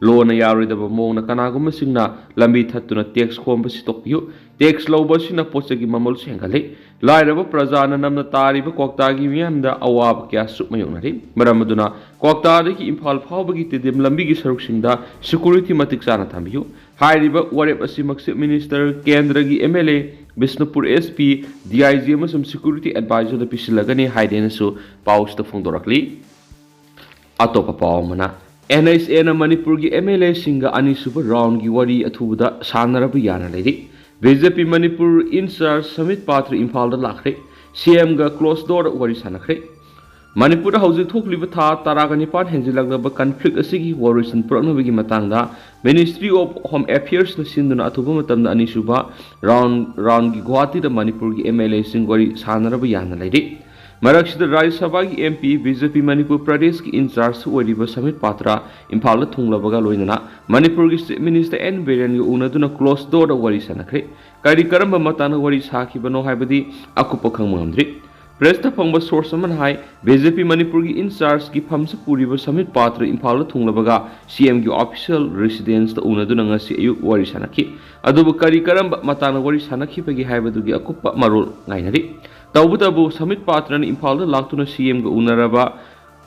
ꯂꯣꯅ ꯌꯥꯔꯣꯏꯗꯕ ꯃꯑꯣꯡꯗ ꯀꯅꯥꯒꯨꯝꯕꯁꯤꯡꯅ ꯂꯝꯕꯤ ꯊꯠꯇꯨꯅ ꯇꯦꯛꯁ ꯈꯣꯝꯕꯁꯤ ꯇꯣꯛꯄꯤꯌꯨ꯫ ꯇꯦꯛꯁ ꯂꯧꯕ ꯑꯁꯤꯅ ꯄꯣꯠ ꯆꯩꯒꯤ ꯃꯃꯜꯁꯨ ꯍꯦꯟꯒꯠꯂꯤ꯫ ꯂꯥꯏꯔꯕ ꯄ꯭ꯔꯖꯥꯅ ꯅꯝꯅ ꯇꯥꯔꯤꯕ ꯀ꯭ꯋꯥꯛꯇꯥꯒꯤ ꯃꯤꯌꯥꯝꯗ ꯑꯋꯥꯕ ꯀꯌꯥꯁꯨ ꯃꯥꯌꯣꯛꯅꯔꯤ꯫ ꯃꯔꯝ ꯑꯗꯨꯅ ꯀ꯭ꯋꯥꯛꯇꯥꯗꯒꯤ ꯏꯝꯐꯥꯜ ꯐꯥꯎꯕꯒꯤ ꯇꯤꯗꯤꯝ ꯂꯝꯕꯤꯒꯤ ꯁꯔꯨꯛꯁꯤꯡꯗ ꯁꯦꯀ꯭ꯌꯨꯔꯤꯇꯤ ꯃꯇꯤꯛ ꯆꯥꯅ ꯊꯝꯕꯤꯌꯨ꯫ ꯍꯥꯏꯔꯤꯕ ꯋꯥꯔꯦꯞ ꯑꯁꯤꯃꯛ ꯆꯤꯐ ꯃꯤꯅꯤꯁꯇꯔ, ꯀꯦꯟꯗ꯭ꯔꯒꯤ M L A, Bishnupur S P, D I G ꯑꯃꯁꯨꯡ ꯁꯦꯀ꯭ꯌꯨꯔꯤꯇꯤ ꯑꯦꯗꯚꯥꯏꯖꯔꯗ ꯄꯤꯁꯤꯜꯂꯒꯅꯤ ꯍꯥꯏꯗꯦꯅꯁꯨ ꯄꯥꯎꯁꯤꯗ ꯐꯣꯡꯗꯣꯔꯛꯂꯤ꯫ ꯑꯇꯣꯞꯄ ꯄꯥꯎ ꯑꯃꯅ, ꯑꯦꯟ ꯑꯩꯆ ꯑꯦꯅ ꯃꯅꯤꯄꯨꯔꯒꯤ ꯑꯦꯝ ꯑꯦꯜ ꯑꯦꯁꯤꯡꯒ ꯑꯅꯤꯁꯨꯕ ꯔꯥꯎꯟꯒꯤ ꯋꯥꯔꯤ ꯑꯊꯨꯕꯗ ꯁꯥꯟꯅꯔꯕ ꯌꯥꯅ ꯂꯩꯔꯤ꯫ ꯕꯤ ꯖꯦ ꯄꯤ ꯃꯅꯤꯄꯨꯔ ꯏꯟꯆꯥꯔꯖ ꯁꯃꯤꯠ ꯄꯥꯇ꯭ꯔ ꯏꯝꯐꯥꯜꯗ ꯂꯥꯛꯈ꯭ꯔꯦ꯫ ꯁꯤ ꯑꯦꯝꯒ ꯀ꯭ꯂꯣꯁ ꯗꯣꯔꯗ ꯋꯥꯔꯤ ꯁꯥꯟꯅꯈ꯭ꯔꯦ꯫ ꯃꯅꯤꯄꯨꯔꯗ ꯍꯧꯖꯤꯛ ꯊꯣꯛꯂꯤꯕ ꯊꯥ ꯇꯔꯥꯒ ꯅꯤꯄꯥꯟ ꯍꯦꯟꯖꯤꯜꯂꯛꯂꯕ ꯀꯟꯐ꯭ꯂꯤꯛ ꯑꯁꯤꯒꯤ ꯋꯥꯔꯣꯏꯁꯤꯟ ꯄꯨꯔꯛꯅꯕꯒꯤ ꯃꯇꯥꯡꯗ Ministry of Home Affairsꯅ ꯁꯤꯟꯗꯨꯅ ꯑꯊꯨꯕ ꯃꯇꯝꯗ ꯑꯅꯤꯁꯨꯕ ꯔꯥꯎꯟ ꯔꯥꯎꯟꯒꯤ ꯒꯨꯋꯥꯍꯥꯇꯤꯗ ꯃꯅꯤꯄꯨꯔꯒꯤ MLAꯁꯤꯡ ꯋꯥꯔꯤ ꯁꯥꯟꯅꯔꯕ ꯌꯥꯅ ꯂꯩꯔꯤ꯫ ꯃꯔꯛꯁꯤꯗ ꯔꯥꯖ꯭ꯌ ꯁꯚꯥꯒꯤ MP, BJP ꯃꯅꯤꯄꯨꯔ ꯄ꯭ꯔꯗꯦꯁꯀꯤ ꯏꯟꯆꯥꯔꯖ ꯑꯣꯏꯔꯤꯕ ꯁꯃꯤꯠ ꯄꯥꯇ꯭ꯔ ꯏꯝꯐꯥꯜꯗ ꯊꯨꯡꯂꯕꯒ ꯂꯣꯏꯅꯅ ꯃꯅꯤꯄꯨꯔꯒꯤ Chief Minister N ꯕꯤꯔꯦꯟꯒ ꯎꯅꯗꯨꯅ closed doorꯗ ꯋꯥꯔꯤ ꯁꯥꯟꯅꯈ꯭ꯔꯦ꯫ ꯀꯔꯤ ꯀꯔꯝꯕ ꯃꯇꯥꯡꯗ ꯋꯥꯔꯤ ꯁꯥꯈꯤꯕꯅꯣ ꯍꯥꯏꯕꯗꯤ ꯑꯀꯨꯞꯄ ꯈꯪꯕ ꯉꯝꯗ꯭ꯔꯤ꯫ Pressꯇ ꯐꯪꯕ source ꯑꯃꯅ ꯍꯥꯏ, BJP ꯃꯅꯤꯄꯨꯔꯒꯤ ꯏꯟꯆꯥꯔꯖꯀꯤ ꯐꯝꯁꯨ ꯄꯨꯔꯤꯕ ꯁꯃꯤꯠ ꯄꯥꯇ꯭ꯔ ꯏꯝꯐꯥꯜꯗ ꯊꯨꯡꯂꯕꯒ CMꯒꯤ official residenceꯇ ꯎꯅꯗꯨꯅ ꯉꯁꯤ ꯑꯌꯨꯛ ꯋꯥꯔꯤ ꯁꯥꯟꯅꯈꯤ꯫ ꯑꯗꯨꯕꯨ ꯀꯔꯤ ꯀꯔꯝꯕ ꯃꯇꯥꯡꯗ ꯋꯥꯔꯤ ꯁꯥꯟꯅꯈꯤꯕꯒꯦ ꯍꯥꯏꯕꯗꯨꯒꯤ ꯑꯀꯨꯞꯄ ꯃꯔꯣꯜ ꯉꯥꯏꯅꯔꯤ꯫ ꯇꯧꯕꯇꯕꯨ ꯁꯃꯤꯠ ꯄꯥꯇ꯭ꯔꯅ ꯏꯝꯐꯥꯜꯗ ꯂꯥꯛꯇꯨꯅ CMꯒ ꯎꯅꯔꯕ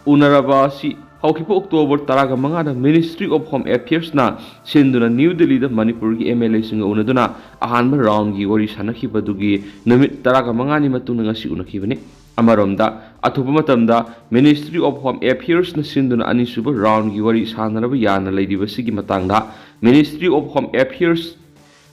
ꯎꯅꯔꯕ ꯑꯁꯤ ꯍꯧꯈꯤꯕ October ꯇꯔꯥꯒ ꯃꯉꯥꯗ Ministry of Home Affairsꯅ ꯁꯤꯟꯗꯨꯅ ꯅ꯭ꯌꯨ ꯗꯤꯜꯂꯤꯗ ꯃꯅꯤꯄꯨꯔꯒꯤ MLAꯁꯤꯡꯒ ꯎꯅꯗꯨꯅ ꯑꯍꯥꯟꯕ ꯔꯥꯎꯟꯒꯤ ꯋꯥꯔꯤ ꯁꯥꯟꯅꯈꯤꯕꯗꯨꯒꯤ ꯅꯨꯃꯤꯠ ꯇꯔꯥꯒ ꯃꯉꯥꯅꯤ ꯃꯇꯨꯡꯗ ꯉꯁꯤ ꯎꯅꯈꯤꯕꯅꯤ꯫ ꯑꯃꯔꯣꯝꯗ, ꯑꯊꯨꯕ ꯃꯇꯝꯗ Ministry of Home Affairsꯅ ꯁꯤꯟꯗꯨꯅ ꯑꯅꯤꯁꯨꯕ ꯔꯥꯎꯟꯒꯤ ꯋꯥꯔꯤ ꯁꯥꯟꯅꯔꯕ ꯌꯥꯅ ꯂꯩꯔꯤꯕꯁꯤꯒꯤ ꯃꯇꯥꯡꯗ Ministry of Home Affairs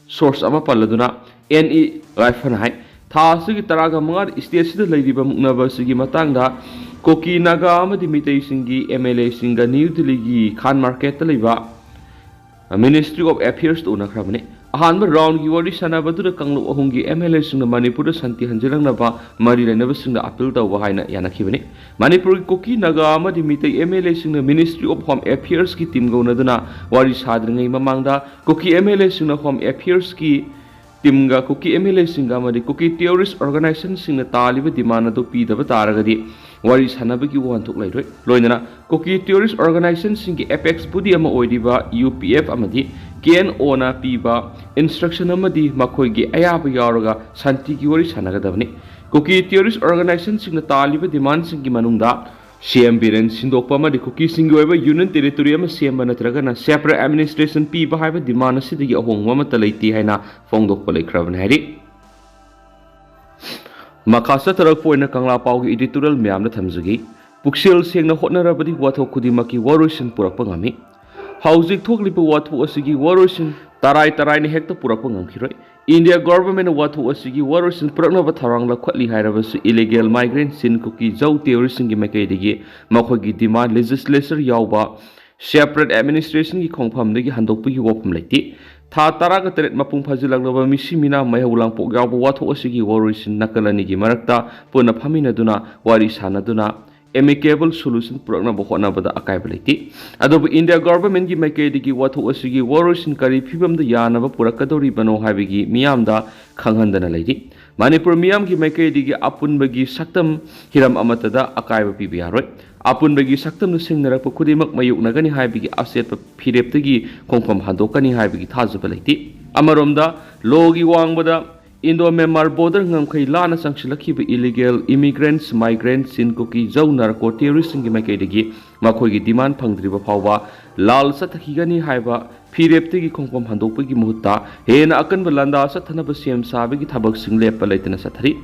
source ꯑꯃ ꯄꯜꯂꯗꯨꯅ NE Lifeꯅ ꯍꯥꯏ, ꯊꯥ ꯑꯁꯤꯒꯤ ꯇꯔꯥꯒ ꯃꯉꯥꯗ stateꯁꯤꯗ ꯂꯩꯔꯤꯕ ꯃꯨꯛꯅꯕ ꯑꯁꯤꯒꯤ ꯃꯇꯥꯡꯗ ꯀꯨꯀꯤ, ꯅꯥꯒꯥ ꯑꯃꯗꯤ ꯃꯤꯇꯩꯁꯤꯡꯒꯤ MLAꯁꯤꯡꯒ ꯅ꯭ꯌꯨ ꯗꯤꯜꯂꯤꯒꯤ ꯈꯥꯟ ꯃꯥꯔꯀꯦꯠꯇ ꯂꯩꯕ Ministry of Affairsꯇ ꯎꯅꯈ꯭ꯔꯕꯅꯤ꯫ ꯑꯍꯥꯟꯕ ꯔꯥꯎꯟꯒꯤ ꯋꯥꯔꯤ ꯁꯥꯟꯅꯕꯗꯨꯗ ꯀꯥꯡꯂꯨꯞ ꯑꯍꯨꯝꯒꯤ MLAꯁꯤꯡꯅ ꯃꯅꯤꯄꯨꯔꯗ ꯁꯥꯟꯇꯤ ꯍꯟꯖꯤꯜꯂꯛꯅꯕ ꯃꯔꯤ ꯂꯩꯅꯕꯁꯤꯡꯗ appeal ꯇꯧꯕ ꯍꯥꯏꯅ ꯌꯥꯅꯈꯤꯕꯅꯤ꯫ ꯃꯅꯤꯄꯨꯔꯒꯤ ꯀꯨꯀꯤ, ꯅꯥꯒꯥ ꯑꯃꯗꯤ ꯃꯤꯇꯩ MLAꯁꯤꯡꯅ Ministry of Home Affairsꯀꯤ teamꯒ ꯎꯅꯗꯨꯅ ꯋꯥꯔꯤ ꯁꯥꯗ꯭ꯔꯤꯉꯩ ꯃꯃꯥꯡꯗ ꯀꯨꯀꯤ MLAꯁꯤꯡꯅ Home Affairsꯀꯤ teamꯒ ꯀꯨꯀꯤ MLAꯁꯤꯡꯒ ꯑꯃꯗꯤ ꯀꯨꯀꯤ terrorist organizationꯁꯤꯡꯅ ꯇꯥꯜꯂꯤꯕ demand ꯑꯗꯨ ꯄꯤꯗꯕ ꯇꯥꯔꯒꯗꯤ ꯋꯥꯔꯤ ꯁꯥꯟꯅꯕꯒꯤ ꯋꯥꯍꯟꯊꯣꯛ ꯂꯩꯔꯣꯏ꯫ ꯂꯣꯏꯅꯅ ꯀꯨꯀꯤ terrorist organizationꯁꯤꯡꯒꯤ apex body ꯑꯃ ꯑꯣꯏꯔꯤꯕ UPF ꯑꯃꯗꯤ KNOꯅ ꯄꯤꯕ instruction ꯑꯃꯗꯤ ꯃꯈꯣꯏꯒꯤ ꯑꯌꯥꯕ ꯌꯥꯎꯔꯒ ꯁꯥꯟꯇꯤꯒꯤ ꯋꯥꯔꯤ ꯁꯥꯟꯅꯒꯗꯕꯅꯤ꯫ ꯀꯨꯀꯤ terrorist organizationꯁꯤꯡꯅ ꯇꯥꯜꯂꯤꯕ demandꯁꯤꯡꯒꯤ ꯃꯅꯨꯡꯗ CM ꯕꯤꯔꯦꯟ ꯁꯤꯟꯗꯣꯛꯄ ꯑꯃꯗꯤ ꯀꯨꯀꯤꯁꯤꯡꯒꯤ ꯑꯣꯏꯕ union territory ꯑꯃ ꯁꯦꯝꯕ ꯅꯠꯇ꯭ꯔꯒꯅ separate administration ꯄꯤꯕ ꯍꯥꯏꯕ demand ꯑꯁꯤꯗꯒꯤ ꯑꯍꯣꯡꯕ ꯑꯃꯠꯇ ꯂꯩꯇꯦ ꯍꯥꯏꯅ ꯐꯣꯡꯗꯣꯛꯄ ꯂꯩꯈ꯭ꯔꯕꯅꯤ ꯍꯥꯏꯔꯤ꯫ ꯃꯈꯥ ꯆꯠꯊꯔꯛꯄ ꯑꯣꯏꯅ ꯀꯪꯂꯥ ꯄꯥꯎꯒꯤ editorial ꯃꯌꯥꯝꯗ ꯊꯝꯖꯒꯦ꯫ ꯄꯨꯛꯆꯦꯜ ꯁꯦꯡꯅ ꯍꯣꯠꯅꯔꯕꯗꯤ ꯋꯥꯊꯣꯛ ꯈꯨꯗꯤꯡꯃꯛꯀꯤ ꯋꯥꯔꯣꯏꯁꯤꯟ ꯄꯨꯔꯛꯄ ꯉꯝꯃꯤ꯫ ꯍꯧꯖꯤꯛ ꯊꯣꯛꯂꯤꯕ ꯋꯥꯊꯣꯛ ꯑꯁꯤꯒꯤ ꯋꯥꯔꯣꯏꯁꯤꯟ ꯇꯔꯥꯏ ꯇꯔꯥꯏꯅ ꯍꯦꯛꯇ ꯄꯨꯔꯛꯄ ꯉꯝꯈꯤꯔꯣꯏ꯫ ꯏꯟꯗꯤꯌꯥ ꯒꯣꯚꯔꯟꯃꯦꯟꯠꯅ ꯋꯥꯊꯣꯛ ꯑꯁꯤꯒꯤ ꯋꯥꯔꯣꯏꯁꯤꯟ ꯄꯨꯔꯛꯅꯕ ꯊꯧꯔꯥꯡ ꯂꯧꯈꯠꯂꯤ ꯍꯥꯏꯔꯕꯁꯨ, illegal migrant Chin Kuki Zo terroristꯁꯤꯡꯒꯤ ꯃꯥꯏꯀꯩꯗꯒꯤ ꯃꯈꯣꯏꯒꯤ demand legislature ꯌꯥꯎꯕ separate administrationꯒꯤ ꯈꯣꯡꯐꯝꯗꯒꯤ ꯍꯟꯗꯣꯛꯄꯒꯤ ꯋꯥꯐꯝ ꯂꯩꯇꯦ꯫ ꯊꯥ ꯇꯔꯥꯒ ꯇꯔꯦꯠ ꯃꯄꯨꯡ ꯐꯥꯖꯤꯜꯂꯛꯂꯕ ꯃꯤꯁꯤ ꯃꯤꯅꯥ ꯃꯩꯍꯧ ꯂꯥꯡꯄꯣꯛ ꯌꯥꯎꯕ ꯋꯥꯊꯣꯛ ꯑꯁꯤꯒꯤ ꯋꯥꯔꯣꯏꯁꯤꯟ ꯅꯥꯀꯜ ꯑꯅꯤꯒꯤ ꯃꯔꯛꯇ ꯄꯨꯟꯅ ꯐꯝꯃꯤꯟꯅꯗꯨꯅ ꯋꯥꯔꯤ ꯁꯥꯟꯅꯗꯨꯅ amicable solution ꯄꯨꯔꯛꯅꯕ ꯍꯣꯠꯅꯕꯗ ꯑꯀꯥꯏꯕ ꯂꯩꯇꯦ꯫ ꯑꯗꯨꯕꯨ ꯏꯟꯗꯤꯌꯥ ꯒꯣꯚꯔꯟꯃꯦꯟꯠꯀꯤ ꯃꯥꯏꯀꯩꯗꯒꯤ ꯋꯥꯊꯣꯛ ꯑꯁꯤꯒꯤ ꯋꯥꯔꯣꯏꯁꯤꯟ ꯀꯔꯤ ꯐꯤꯕꯝꯗ ꯌꯥꯅꯕ ꯄꯨꯔꯛꯀꯗꯧꯔꯤꯕꯅꯣ ꯍꯥꯏꯕꯒꯤ ꯃꯤꯌꯥꯝꯗ ꯈꯪꯍꯟꯗꯅ ꯂꯩꯔꯤ꯫ ꯃꯅꯤꯄꯨꯔ ꯃꯤꯌꯥꯝꯒꯤ ꯃꯥꯏꯀꯩꯗꯒꯤ ꯑꯄꯨꯟꯕꯒꯤ ꯁꯛꯇꯝ ꯍꯤꯔꯝ ꯑꯃꯠꯇꯗ ꯑꯀꯥꯏꯕ ꯄꯤꯕ ꯌꯥꯔꯣꯏ꯫ ꯑꯄꯨꯟꯕꯒꯤ ꯁꯛꯇꯝꯅ ꯁꯤꯡꯅꯔꯛꯄ ꯈꯨꯗꯤꯡꯃꯛ ꯃꯥꯌꯣꯛꯅꯒꯅꯤ ꯍꯥꯏꯕꯒꯤ ꯑꯆꯦꯠꯄ ꯐꯤꯔꯦꯞꯇꯒꯤ ꯈꯣꯡꯐꯝ ꯍꯟꯗꯣꯛꯀꯅꯤ ꯍꯥꯏꯕꯒꯤ ꯊꯥꯖꯕ ꯂꯩꯇꯦ꯫ ꯑꯃꯔꯣꯝꯗ, lawꯒꯤ ꯋꯥꯡꯃꯗ Indo-Myanmar border ꯉꯝꯈꯩ ꯂꯥꯟꯅ ꯆꯪꯁꯤꯜꯂꯛꯈꯤꯕ illegal immigrants, migrants Chin Kuki Zo narco terroristꯁꯤꯡꯒꯤ ꯃꯥꯏꯀꯩꯗꯒꯤ ꯃꯈꯣꯏꯒꯤ demand ꯐꯪꯗ꯭ꯔꯤꯕ ꯐꯥꯎꯕ ꯂꯥꯜ ꯆꯠꯊꯈꯤꯒꯅꯤ ꯍꯥꯏꯕ ꯐꯤꯔꯦꯞꯇꯒꯤ ꯈꯣꯡꯐꯝ ꯍꯟꯗꯣꯛꯄꯒꯤ ꯃꯍꯨꯠꯇ ꯍꯦꯟꯅ ꯑꯀꯟꯕ ꯂꯥꯟꯗꯥ ꯆꯠꯊꯅꯕ ꯁꯦꯝ ꯁꯥꯕꯒꯤ ꯊꯕꯛꯁꯤꯡ ꯂꯦꯞꯄ ꯂꯩꯇꯅ ꯆꯠꯊꯔꯤ꯫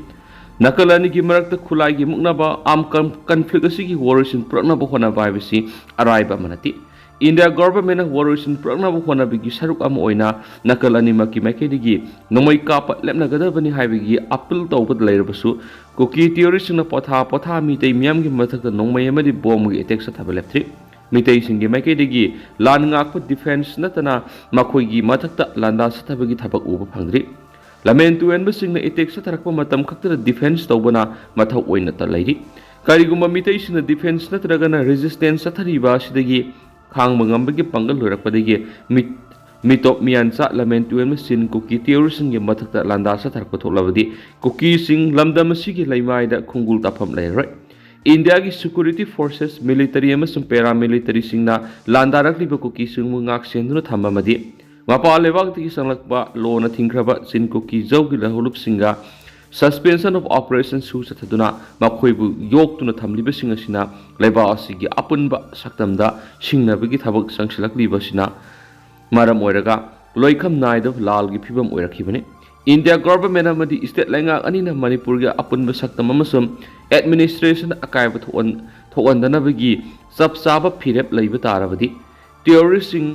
ꯅꯥꯀꯜ ꯑꯅꯤꯒꯤ ꯃꯔꯛꯇ ꯈꯨꯠꯂꯥꯏꯒꯤ ꯃꯨꯛꯅꯕ, armed con-, conflict ꯑꯁꯤꯒꯤ ꯋꯥꯔꯣꯏꯁꯤꯟ ꯄꯨꯔꯛꯅꯕ ꯍꯣꯠꯅꯕ ꯍꯥꯏꯕꯁꯤ ꯑꯔꯥꯏꯕ ꯑꯃ ꯅꯠꯇꯦ꯫ ꯏꯟꯗꯤꯌꯥ ꯒꯣꯚꯔꯟꯃꯦꯟꯠꯅ ꯋꯥꯔꯣꯏꯁꯤꯟ ꯄꯨꯔꯛꯅꯕ ꯍꯣꯠꯅꯕꯒꯤ ꯁꯔꯨꯛ ꯑꯃ ꯑꯣꯏꯅ ꯅꯥꯀꯜ ꯑꯅꯤꯃꯛꯀꯤ ꯃꯥꯏꯀꯩꯗꯒꯤ ꯅꯣꯡꯃꯩ ꯀꯥꯞꯄ ꯂꯦꯞꯅꯒꯗꯕꯅꯤ ꯍꯥꯏꯕꯒꯤ appeal ꯇꯧꯕꯗ ꯂꯩꯔꯕꯁꯨ, ꯀꯨꯀꯤ terroristꯁꯤꯡꯅ ꯄꯣꯊꯥ ꯄꯣꯊꯥ ꯃꯤꯇꯩ ꯃꯤꯌꯥꯝꯒꯤ ꯃꯊꯛꯇ ꯅꯣꯡꯃꯩ ꯑꯃꯗꯤ ꯕꯣꯝꯒꯤ attack ꯆꯠꯊꯕ ꯂꯦꯞꯇ꯭ꯔꯤ꯫ ꯃꯤꯇꯩꯁꯤꯡꯒꯤ ꯃꯥꯏꯀꯩꯗꯒꯤ ꯂꯥꯟ ꯉꯥꯛꯄ defence ꯅꯠꯇꯅ ꯃꯈꯣꯏꯒꯤ ꯃꯊꯛꯇ ꯂꯥꯟꯗꯥ ꯆꯠꯊꯕꯒꯤ ꯊꯕꯛ ꯎꯕ ꯐꯪꯗ꯭ꯔꯤ꯫ ꯂꯝꯍꯦꯟ ꯇꯨꯍꯦꯟꯕꯁꯤꯡꯅ attack ꯆꯠꯊꯔꯛꯄ ꯃꯇꯝ ꯈꯛꯇꯗ defence ꯇꯧꯕꯅ ꯃꯊꯧ ꯑꯣꯏꯅ ꯇ-, ꯂꯩꯔꯤ꯫ ꯀꯔꯤꯒꯨꯝꯕ ꯃꯤꯇꯩꯁꯤꯡꯅ defence ꯅꯠꯇ꯭ꯔꯒꯅ resistance ꯆꯠꯊꯔꯤꯕ ꯑꯁꯤꯗꯒꯤ ꯈꯥꯡꯕ ꯉꯝꯕꯒꯤ ꯄꯥꯡꯒꯜ ꯂꯣꯏꯔꯛꯄꯗꯒꯤ ꯃꯤ-, ꯃꯤꯇꯣꯞ ꯃꯤꯌꯥꯟꯆꯥ ꯂꯝꯍꯦꯟ ꯇꯨꯍꯦꯟꯕꯁꯤꯡ ꯀꯨꯀꯤ terroristꯁꯤꯡꯒꯤ ꯃꯊꯛꯇ ꯂꯥꯟꯗꯥ ꯆꯠꯊꯔꯛꯄ ꯊꯣꯛꯂꯕꯗꯤ, ꯀꯨꯀꯤꯁꯤꯡ ꯂꯝꯗꯝ ꯑꯁꯤꯒꯤ ꯂꯩꯃꯥꯏꯗ ꯈꯣꯡꯒꯨꯜ ꯇꯥꯐꯝ ꯂꯩꯔꯔꯣꯏ꯫ ꯏꯟꯗꯤꯌꯥꯒꯤ security forces, military ꯑꯃꯁꯨꯡ paramilitaryꯁꯤꯡꯅ ꯂꯥꯟꯗꯥꯔꯛꯂꯤꯕ ꯀꯨꯀꯤꯁꯤꯡꯕꯨ ꯉꯥꯛ ꯁꯦꯟꯗꯨꯅ ꯊꯝꯕ ꯑꯃꯗꯤ ꯃꯄꯥꯟ ꯂꯩꯕꯥꯛꯇꯒꯤ ꯆꯪꯂꯛꯄ ꯂꯣꯅ ꯊꯤꯡꯈ꯭ꯔꯕ ꯆꯤꯟ ꯀꯨꯀꯤ ꯖꯧꯒꯤ ꯂꯧꯍꯧꯂꯨꯞꯁꯤꯡꯒ suspension of operation ꯁꯨ ꯆꯠꯊꯗꯨꯅ ꯃꯈꯣꯏꯕꯨ ꯌꯣꯛꯇꯨꯅ ꯊꯝꯂꯤꯕꯁꯤꯡ ꯑꯁꯤꯅ ꯂꯩꯕꯥꯛ ꯑꯁꯤꯒꯤ ꯑꯄꯨꯟꯕ ꯁꯛꯇꯝꯗ ꯁꯤꯡꯅꯕꯒꯤ ꯊꯕꯛ ꯆꯪꯁꯤꯜꯂꯛꯂꯤꯕ ꯑꯁꯤꯅ ꯃꯔꯝ ꯑꯣꯏꯔꯒ ꯂꯣꯏꯈꯝ ꯅꯥꯏꯗꯕ ꯂꯥꯜꯒꯤ ꯐꯤꯕꯝ ꯑꯣꯏꯔꯛꯈꯤꯕꯅꯤ꯫ ꯏꯟꯗꯤꯌꯥ ꯒꯣꯚꯔꯟꯃꯦꯟꯠ ꯑꯃꯗꯤ state ꯂꯩꯉꯥꯛ ꯑꯅꯤꯅ ꯃꯅꯤꯄꯨꯔꯒꯤ ꯑꯄꯨꯟꯕ ꯁꯛꯇꯝ ꯑꯃꯁꯨꯡ administration ꯑꯀꯥꯏꯕ ꯊꯣꯛꯍꯟ-, ꯊꯣꯛꯍꯟꯗꯅꯕꯒꯤ ꯆꯞ ꯆꯥꯕ ꯐꯤꯔꯦꯞ ꯂꯩꯕ ꯇꯥꯔꯕꯗꯤ, terroristꯁꯤꯡ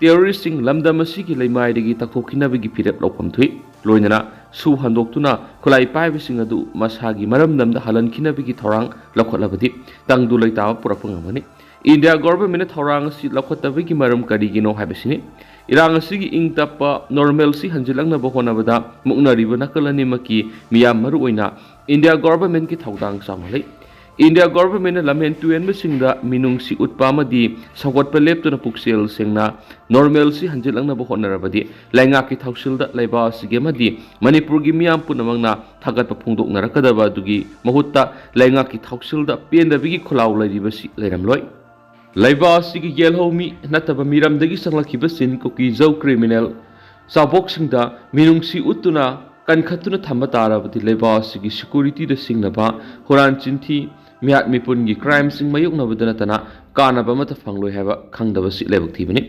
ꯇꯦꯔꯣꯔꯤꯁꯁꯤꯡ ꯂꯝꯗꯝ ꯑꯁꯤꯒꯤ ꯂꯩꯃꯥꯏꯗꯒꯤ ꯇꯛꯊꯣꯛꯈꯤꯅꯕꯒꯤ ꯐꯤꯔꯦꯞ ꯂꯧꯐꯝ ꯊꯣꯛꯏ꯫ ꯂꯣꯏꯅꯅ ꯁꯨ ꯍꯟꯗꯣꯛꯇꯨꯅ ꯈꯨꯠꯂꯥꯏ ꯄꯥꯏꯕꯁꯤꯡ ꯑꯗꯨ ꯃꯁꯥꯒꯤ ꯃꯔꯝꯗꯝꯗ ꯍꯜꯍꯟꯈꯤꯅꯕꯒꯤ ꯊꯧꯔꯥꯡ ꯂꯧꯈꯠꯂꯕꯗꯤ ꯇꯪꯗꯨ ꯂꯩꯇꯥꯕ ꯄꯨꯔꯛꯄ ꯉꯝꯒꯅꯤ꯫ ꯏꯟꯗꯤꯌꯥ ꯒꯣꯚꯔꯟꯃꯦꯟꯠꯅ ꯊꯧꯔꯥꯡ ꯑꯁꯤ ꯂꯧꯈꯠꯇꯕꯒꯤ ꯃꯔꯝ ꯀꯔꯤꯒꯤꯅꯣ ꯍꯥꯏꯕꯁꯤꯅꯤ꯫ ꯏꯔꯥꯡ ꯑꯁꯤꯒꯤ ꯏꯪ ꯇꯞꯄ normalcy ꯍꯟꯖꯤꯜꯂꯛꯅꯕ ꯍꯣꯠꯅꯕꯗ ꯃꯨꯛꯅꯔꯤꯕ ꯅꯥꯀꯜ ꯑꯅꯤꯃꯛꯀꯤ ꯃꯤꯌꯥꯝ, ꯃꯔꯨꯑꯣꯏꯅ ꯏꯟꯗꯤꯌꯥ ꯒꯣꯚꯔꯟꯃꯦꯟꯠꯀꯤ ꯊꯧꯗꯥꯡ ꯆꯥꯎꯅ ꯂꯩ꯫ ꯏꯟꯗꯤꯌꯥ ꯒꯣꯚꯔꯟꯃꯦꯟꯠꯅ ꯂꯝꯍꯦꯟ ꯇꯨꯍꯦꯟꯕꯁꯤꯡꯗ ꯃꯤꯅꯨꯡꯁꯤ ꯎꯠꯄ ꯑꯃꯗꯤ ꯁꯧꯒꯠꯄ ꯂꯦꯞꯇꯨꯅ ꯄꯨꯛꯆꯦꯜ ꯁꯦꯡꯅ normalcy ꯍꯟꯖꯤꯜꯂꯛꯅꯕ ꯍꯣꯠꯅꯔꯕꯗꯤ ꯂꯩꯉꯥꯛꯀꯤ ꯊꯧꯁꯤꯜꯗ ꯂꯩꯕꯥꯛ ꯑꯁꯤꯒꯤ ꯑꯃꯗꯤ ꯃꯅꯤꯄꯨꯔꯒꯤ ꯃꯤꯌꯥꯝ ꯄꯨꯝꯅꯃꯛꯅ ꯊꯥꯒꯠꯄ ꯐꯣꯡꯗꯣꯛꯅꯔꯛꯀꯗꯕ ꯑꯗꯨꯒꯤ ꯃꯍꯨꯠꯇ ꯂꯩꯉꯥꯛꯀꯤ ꯊꯧꯁꯤꯜꯗ ꯄꯦꯟꯗꯕꯒꯤ ꯈꯨꯜꯂꯥꯎ ꯂꯩꯔꯤꯕꯁꯤ ꯂꯩꯔꯝꯂꯣꯏ꯫ ꯂꯩꯕꯥꯛ ꯑꯁꯤꯒꯤ ꯌꯦꯜꯍꯧꯃꯤ ꯅꯠꯇꯕ ꯃꯤꯔꯝꯗꯒꯤ ꯆꯪꯂꯛꯈꯤꯕꯁꯤꯡ ꯀꯨꯀꯤ ꯖꯧ criminal ꯆꯥꯕꯣꯛꯁꯤꯡꯗ ꯃꯤꯅꯨꯡꯁꯤ ꯎꯠꯇꯨꯅ ꯀꯟꯈꯠꯇꯨꯅ ꯊꯝꯕ ꯇꯥꯔꯕꯗꯤ ꯂꯩꯕꯥꯛ ꯑꯁꯤꯒꯤ securityꯗ ꯁꯤꯡꯅꯕ ꯍꯨꯔꯥꯟ ꯆꯤꯟꯊꯤ, ꯃꯤꯍꯥꯠ ꯃꯤꯄꯨꯟꯒꯤ crimeꯁꯤꯡ ꯃꯥꯌꯣꯛꯅꯕꯗ ꯅꯠꯇꯅ ꯀꯥꯟꯅꯕ ꯑꯃꯠꯇ ꯐꯪꯂꯣꯏ ꯍꯥꯏꯕ ꯈꯪꯗꯕꯁꯤ ꯂꯥꯏꯕꯛ ꯊꯤꯕꯅꯤ꯫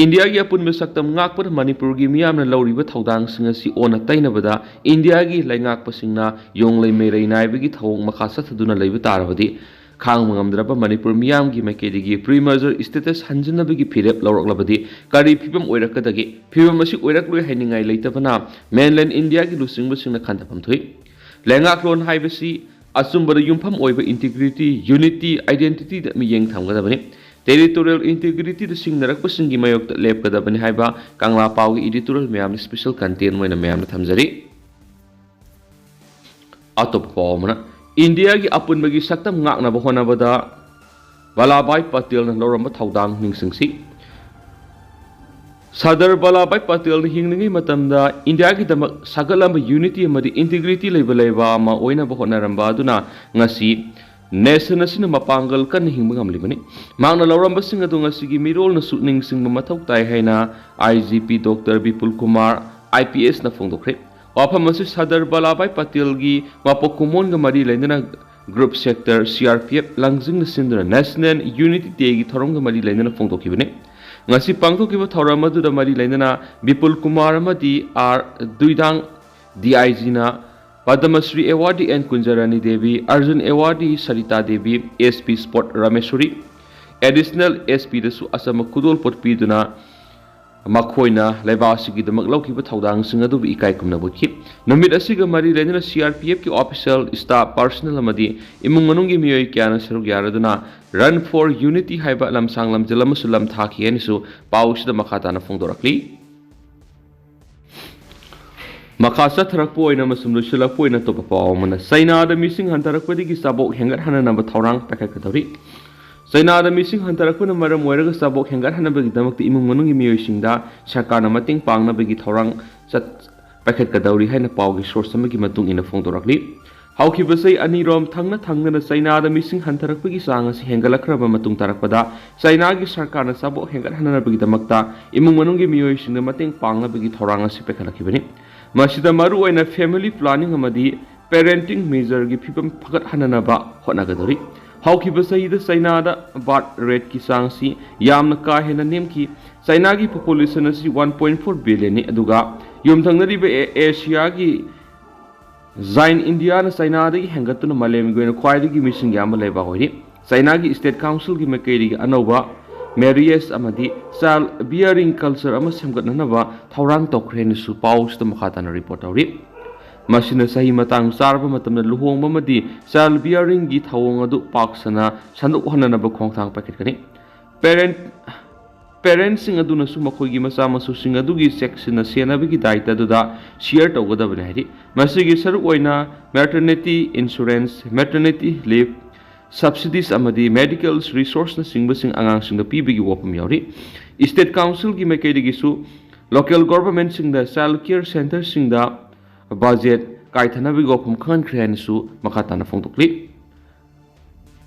ꯏꯟꯗꯤꯌꯥꯒꯤ ꯑꯄꯨꯟꯕ ꯁꯛꯇꯝ ꯉꯥꯛꯄꯗ ꯃꯅꯤꯄꯨꯔꯒꯤ ꯃꯤꯌꯥꯝꯅ ꯂꯧꯔꯤꯕ ꯊꯧꯗꯥꯡꯁꯤꯡ ꯑꯁꯤ ꯑꯣꯟꯅ ꯇꯩꯅꯕꯗ ꯏꯟꯗꯤꯌꯥꯒꯤ ꯂꯩꯉꯥꯛꯄꯁꯤꯡꯅ ꯌꯣꯡꯂꯩ ꯃꯩꯔꯩ ꯅꯥꯏꯕꯒꯤ ꯊꯧꯑꯣꯡ ꯃꯈꯥ ꯆꯠꯊꯗꯨꯅ ꯂꯩꯕ ꯇꯥꯔꯕꯗꯤ ꯈꯥꯡꯕ ꯉꯝꯗ꯭ꯔꯕ ꯃꯅꯤꯄꯨꯔ ꯃꯤꯌꯥꯝꯒꯤ ꯃꯥꯏꯀꯩꯗꯒꯤ pre-merger status ꯍꯟꯖꯤꯟꯅꯕꯒꯤ ꯐꯤꯔꯦꯞ ꯂꯧꯔꯛꯂꯕꯗꯤ ꯀꯔꯤ ꯐꯤꯕꯝ ꯑꯣꯏꯔꯛꯀꯗꯒꯦ? ꯐꯤꯕꯝ ꯑꯁꯤ ꯑꯣꯏꯔꯛꯂꯣꯏ ꯍꯥꯏꯅꯤꯡꯉꯥꯏ ꯂꯩꯇꯕꯅ mainland ꯏꯟꯗꯤꯌꯥꯒꯤ ꯂꯨꯆꯤꯡꯕꯁꯤꯡꯅ ꯈꯟꯊꯐꯝ ꯊꯣꯛꯏ꯫ ꯂꯩꯉꯥꯛꯂꯣꯟ ꯍꯥꯏꯕꯁꯤ ꯑꯆꯨꯝꯕꯗ ꯌꯨꯝꯐꯝ ꯑꯣꯏꯕ integrity, unity, identityꯗ ꯃꯤꯠꯌꯦꯡ ꯊꯝꯒꯗꯕꯅꯤ꯫ Territorial integrityꯗ ꯁꯤꯡꯅꯔꯛꯄꯁꯤꯡꯒꯤ ꯃꯥꯌꯣꯛꯇ ꯂꯦꯞꯀꯗꯕꯅꯤ ꯍꯥꯏꯕ ꯀꯪꯂꯥ ꯄꯥꯎꯒꯤ editorial ꯃꯌꯥꯝꯅ special content ꯑꯣꯏꯅ ꯃꯌꯥꯝꯅ ꯊꯝꯖꯔꯤ꯫ ꯑꯇꯣꯞꯄ ꯄꯥꯎ ꯑꯃꯅ, ꯏꯟꯗꯤꯌꯥꯒꯤ ꯑꯄꯨꯟꯕꯒꯤ ꯁꯛꯇꯝ ꯉꯥꯛꯅꯕ ꯍꯣꯠꯅꯕꯗ ꯚꯂꯥꯚꯥꯏ ꯄꯇꯦꯜꯅ ꯂꯧꯔꯝꯕ ꯊꯧꯗꯥꯡ ꯅꯤꯡꯁꯤꯡꯁꯤ꯫ ꯁꯔꯗꯥꯔ ꯚꯂꯥꯚꯥꯏ ꯄꯇꯦꯜꯅ ꯍꯤꯡꯂꯤꯉꯩ ꯃꯇꯝꯗ ꯏꯟꯗꯤꯌꯥꯒꯤꯗꯃꯛ ꯁꯥꯒꯠꯂꯝꯕ unity ꯑꯃꯗꯤ integrity ꯂꯩꯕ ꯂꯩꯕꯥꯛ ꯑꯃ ꯑꯣꯏꯅꯕ ꯍꯣꯠꯅꯔꯝꯕ ꯑꯗꯨꯅ ꯉꯁꯤ nation ꯑꯁꯤꯅ ꯃꯄꯥꯡꯒꯜ ꯀꯟꯅ ꯍꯤꯡꯕ ꯉꯝꯂꯤꯕꯅꯤ꯫ ꯃꯍꯥꯛꯅ ꯂꯧꯔꯝꯕꯁꯤꯡ ꯑꯗꯨ ꯉꯁꯤꯒꯤ ꯃꯤꯔꯣꯜꯅꯁꯨ ꯅꯤꯡꯁꯤꯡꯕ ꯃꯊꯧ ꯇꯥꯏ ꯍꯥꯏꯅ I G P Doctor Bipul Kumar, I P S ꯅ ꯐꯣꯡꯗꯣꯛꯈ꯭ꯔꯦ꯫ ꯋꯥꯐꯝ ꯑꯁꯤ ꯁꯔꯗꯥꯔ ꯚꯂꯥꯚꯥꯏ ꯄꯇꯦꯜꯒꯤ ꯃꯄꯣꯛ ꯀꯨꯝꯑꯣꯟꯒ ꯃꯔꯤ ꯂꯩꯅꯅ group sector, C R P F ꯂꯪꯖꯤꯡꯅ ꯁꯤꯟꯗꯨꯅ National Unity Dayꯒꯤ ꯊꯧꯔꯝꯒ ꯃꯔꯤ ꯂꯩꯅꯅ ꯐꯣꯡꯗꯣꯛꯈꯤꯕꯅꯤ꯫ ꯉꯁꯤ ꯄꯥꯡꯊꯣꯛꯈꯤꯕ ꯊꯧꯔꯝ ꯑꯗꯨꯗ ꯃꯔꯤ ꯂꯩꯅꯅ ꯕꯤꯄꯨꯜ ꯀꯨꯃꯥꯔ ꯑꯃꯗꯤ ꯑꯥꯔ ꯗꯨꯏꯗꯥꯡ, D I Gꯅ Padma Shri awardee N Kunjarani Devi, Arjun awardee Sarita Devi, S P Sport Rameshori, Additional S Pꯗꯁꯨ ꯑꯆꯝꯕ ꯈꯨꯗꯣꯜꯄꯣꯠ ꯄꯤꯗꯨꯅ ꯃꯈꯣꯏꯅ ꯂꯩꯕꯥꯛ ꯑꯁꯤꯒꯤꯗꯃꯛ ꯂꯧꯈꯤꯕ ꯊꯧꯗꯥꯡꯁꯤꯡ ꯑꯗꯨꯕꯨ ꯏꯀꯥꯏ ꯈꯨꯝꯅꯕ ꯎꯠꯈꯤ꯫ ꯅꯨꯃꯤꯠ ꯑꯁꯤꯒ ꯃꯔꯤ ꯂꯩꯅꯅ C R P F ꯀꯤ official, staff, personnel ꯑꯃꯗꯤ ꯏꯃꯨꯡ ꯃꯅꯨꯡꯒꯤ ꯃꯤꯑꯣꯏ ꯀꯌꯥꯅ ꯁꯔꯨꯛ ꯌꯥꯔꯗꯨꯅ Run for Unity ꯍꯥꯏꯕ ꯂꯝꯁꯥꯡ ꯂꯝꯖꯦꯜ ꯑꯃꯁꯨ ꯂꯝꯊꯥꯈꯤ ꯍꯥꯏꯅꯁꯨ ꯄꯥꯎ ꯑꯁꯤꯗ ꯃꯈꯥ ꯇꯥꯅ ꯐꯣꯡꯗꯣꯔꯛꯂꯤ꯫ ꯃꯈꯥ ꯆꯠꯊꯔꯛꯄ ꯑꯣꯏꯅ ꯑꯃꯁꯨꯡ ꯂꯣꯏꯁꯤꯜꯂꯛꯄ ꯑꯣꯏꯅ ꯑꯇꯣꯞꯄ ꯄꯥꯎ ꯑꯃꯅ, ꯆꯩꯅꯥꯗ ꯃꯤꯁꯤꯡ ꯍꯟꯊꯔꯛꯄꯗꯒꯤ ꯆꯥꯕꯣꯛ ꯍꯦꯟꯒꯠꯍꯟꯅꯅꯕ ꯊꯧꯔꯥꯡ ꯄꯥꯏꯈꯠꯀꯗꯧꯔꯤ꯫ ꯆꯩꯅꯥꯗ ꯃꯤꯁꯤꯡ ꯍꯟꯊꯔꯛꯄꯅ ꯃꯔꯝ ꯑꯣꯏꯔꯒ ꯆꯥꯕꯣꯛ ꯍꯦꯟꯒꯠꯍꯟꯅꯕꯒꯤꯗꯃꯛꯇ ꯏꯃꯨꯡ ꯃꯅꯨꯡꯒꯤ ꯃꯤꯑꯣꯏꯁꯤꯡꯗ ꯁꯔꯀꯥꯔꯅ ꯃꯇꯦꯡ ꯄꯥꯡꯅꯕꯒꯤ ꯊꯧꯔꯥꯡ ꯆꯠ-, ꯄꯥꯏꯈꯠꯀꯗꯧꯔꯤ ꯍꯥꯏꯅ ꯄꯥꯎꯒꯤ source ꯑꯃꯒꯤ ꯃꯇꯨꯡ ꯏꯟꯅ ꯐꯣꯡꯗꯣꯔꯛꯂꯤ꯫ ꯍꯧꯈꯤꯕ ꯆꯍꯤ ꯑꯅꯤꯔꯣꯝ ꯊꯪꯅ ꯊꯪꯅꯅ ꯆꯩꯅꯥꯗ ꯃꯤꯁꯤꯡ ꯍꯟꯊꯔꯛꯄꯒꯤ ꯆꯥꯡ ꯑꯁꯤ ꯍꯦꯟꯒꯠꯂꯛꯈ꯭ꯔꯕ ꯃꯇꯨꯡ ꯇꯥꯔꯛꯄꯗ, ꯆꯩꯅꯥꯒꯤ ꯁꯔꯀꯥꯔꯅ ꯆꯥꯕꯣꯛ ꯍꯦꯟꯒꯠꯍꯟꯅꯕꯒꯤꯗꯃꯛꯇ ꯏꯃꯨꯡ ꯃꯅꯨꯡꯒꯤ ꯃꯤꯑꯣꯏꯁꯤꯡꯗ ꯃꯇꯦꯡ ꯄꯥꯡꯅꯕꯒꯤ ꯊꯧꯔꯥꯡ ꯑꯁꯤ ꯄꯥꯏꯈꯠꯂꯛꯈꯤꯕꯅꯤ꯫ ꯃꯁꯤꯗ ꯃꯔꯨꯑꯣꯏꯅ family planning ꯑꯃꯗꯤ parenting measure ꯒꯤ ꯐꯤꯕꯝ ꯐꯒꯠꯍꯟꯅꯅꯕ ꯍꯣꯠꯅꯒꯗꯧꯔꯤ꯫ ꯍꯧꯈꯤꯕ ꯆꯍꯤꯗ ꯆꯩꯅꯥꯗ birth rate ꯀꯤ ꯆꯥꯡ ꯑꯁꯤ ꯌꯥꯝꯅ ꯀꯥ ꯍꯦꯟꯅ ꯅꯦꯝꯈꯤ꯫ ꯆꯩꯅꯥꯒꯤ population ꯑꯁꯤ one point four billion ꯅꯤ, ꯑꯗꯨꯒ ꯌꯨꯝꯊꯪꯅꯔꯤꯕ ꯑꯦ-, ꯑꯦꯁꯤꯌꯥꯒꯤ giant ꯏꯟꯗꯤꯌꯥꯅ ꯆꯩꯅꯥꯗꯒꯤ ꯍꯦꯟꯒꯠꯇꯨꯅ ꯃꯥꯂꯦꯝꯒꯤ ꯑꯣꯏꯅ ꯈ꯭ꯋꯥꯏꯗꯒꯤ ꯃꯤꯁꯤꯡ ꯌꯥꯝꯕ ꯂꯩꯕꯥꯛ ꯑꯣꯏꯔꯤ꯫ ꯆꯩꯅꯥꯒꯤ State Council ꯒꯤ ꯃꯥꯏꯀꯩꯗꯒꯤ ꯑꯅꯧꯕ marriage ꯑꯃꯗꯤ child bearing culture ꯑꯃ ꯁꯦꯝꯒꯠꯅꯅꯕ ꯊꯧꯔꯥꯡ ꯇꯧꯈ꯭ꯔꯦ ꯍꯥꯏꯅꯁꯨ ꯄꯥꯎꯁꯤꯗ ꯃꯈꯥ ꯇꯥꯅ report ꯇꯧꯔꯤ꯫ ꯃꯁꯤꯅ ꯆꯍꯤ ꯃꯇꯥꯡ ꯆꯥꯔꯕ ꯃꯇꯝꯗ ꯂꯨꯍꯣꯡꯕ ꯑꯃꯗꯤ child bearing ꯒꯤ ꯊꯧꯑꯣꯡ ꯑꯗꯨ ꯄꯥꯛ ꯁꯟꯅ ꯁꯟꯗꯣꯛꯍꯟꯅꯅꯕ ꯈꯣꯡꯊꯥꯡ ꯄꯥꯏꯈꯠꯀꯅꯤ꯫ Parent, parent ꯁꯤꯡ ꯑꯗꯨꯅꯁꯨ ꯃꯈꯣꯏꯒꯤ ꯃꯆꯥ ꯃꯁꯨꯁꯤꯡ ꯑꯗꯨꯒꯤ ꯆꯦꯛꯁꯤꯟꯅ ꯁꯦꯟꯅꯕꯒꯤ ꯗꯥꯏꯇ ꯑꯗꯨꯗ share ꯇꯧꯒꯗꯕꯅꯤ ꯍꯥꯏꯔꯤ꯫ ꯃꯁꯤꯒꯤ ꯁꯔꯨꯛ ꯑꯣꯏꯅ maternity insurance, maternity leave, subsidies ꯑꯃꯗꯤ medical resource ꯅꯆꯤꯡꯕꯁꯤꯡ ꯑꯉꯥꯡꯁꯤꯡꯗ ꯄꯤꯕꯒꯤ ꯋꯥꯐꯝ ꯌꯥꯎꯔꯤ꯫ State Council ꯒꯤ ꯃꯥꯏꯀꯩꯗꯒꯤꯁꯨ local government ꯁꯤꯡꯗ child care centre ꯁꯤꯡꯗ budget ꯀꯥꯏꯊꯅꯕꯒꯤ ꯋꯥꯐꯝ ꯈꯪꯍꯟꯈ꯭ꯔꯦ ꯍꯥꯏꯅꯁꯨ ꯃꯈꯥ ꯇꯥꯅ ꯐꯣꯡꯗꯣꯛꯂꯤ꯫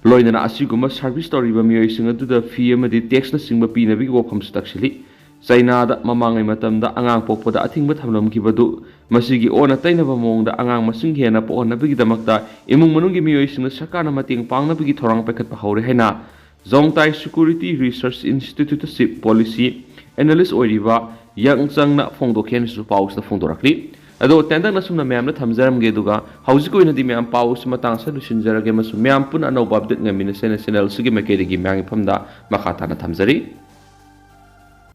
ꯂꯣꯏꯅꯅ ꯑꯁꯤꯒꯨꯝꯕ service ꯇꯧꯔꯤꯕ ꯃꯤꯑꯣꯏꯁꯤꯡ ꯑꯗꯨꯗ fee ꯑꯃꯗꯤ tax ꯅꯆꯤꯡꯕ ꯄꯤꯅꯕꯒꯤ ꯋꯥꯐꯝꯁꯨ ꯇꯛꯁꯤꯜꯂꯤ꯫ ꯆꯩꯅꯥꯗ ꯃꯃꯥꯡꯉꯩ ꯃꯇꯝꯗ ꯑꯉꯥꯡ ꯄꯣꯛꯄꯗ ꯑꯊꯤꯡꯕ ꯊꯝꯂꯝꯈꯤꯕꯗꯨ ꯃꯁꯤꯒꯤ ꯑꯣꯟꯅ ꯇꯩꯅꯕ ꯃꯑꯣꯡꯗ ꯑꯉꯥꯡ ꯃꯁꯤꯡ ꯍꯦꯟꯅ ꯄꯣꯛꯍꯟꯅꯕꯒꯤꯗꯃꯛꯇ ꯏꯃꯨꯡ ꯃꯅꯨꯡꯒꯤ ꯃꯤꯑꯣꯏꯁꯤꯡꯅ ꯁꯔꯀꯥꯔꯅ ꯃꯇꯦꯡ ꯄꯥꯡꯅꯕꯒꯤ ꯊꯧꯔꯥꯡ ꯄꯥꯏꯈꯠꯄ ꯍꯧꯔꯦ ꯍꯥꯏꯅ Zhongtai Security Research Institute ꯇ chief policy analyst ꯑꯣꯏꯔꯤꯕ Yang Chang ꯅ ꯐꯣꯡꯗꯣꯛꯈꯤ ꯍꯥꯏꯅꯁꯨ ꯄꯥꯎꯁꯤꯗ ꯐꯣꯡꯗꯣꯔꯛꯂꯤ꯫ ꯑꯗꯣ ꯇꯦꯟꯇꯛꯅ ꯁꯨꯝꯅ ꯃꯌꯥꯝꯗ ꯊꯝꯖꯔꯝꯒꯦ, ꯑꯗꯨꯒ ꯍꯧꯖꯤꯛꯀꯤ ꯑꯣꯏꯅꯗꯤ ꯃꯌꯥꯝ ꯄꯥꯎ ꯑꯁꯤ ꯃꯇꯥꯡ ꯑꯁꯤꯗ ꯂꯣꯏꯁꯤꯟꯖꯔꯒꯦ, ꯑꯃꯁꯨꯡ ꯃꯌꯥꯝ ꯄꯨꯟꯅ ꯑꯅꯧꯕ update ꯉꯥꯏꯃꯤꯟꯅꯁꯦꯅ channel ꯑꯁꯤꯒꯤ ꯃꯥꯏꯀꯩꯗꯒꯤ ꯃꯌꯥꯝꯒꯤ ꯃꯐꯝꯗ ꯃꯈꯥ ꯇꯥꯅ ꯊꯝꯖꯔꯤ꯫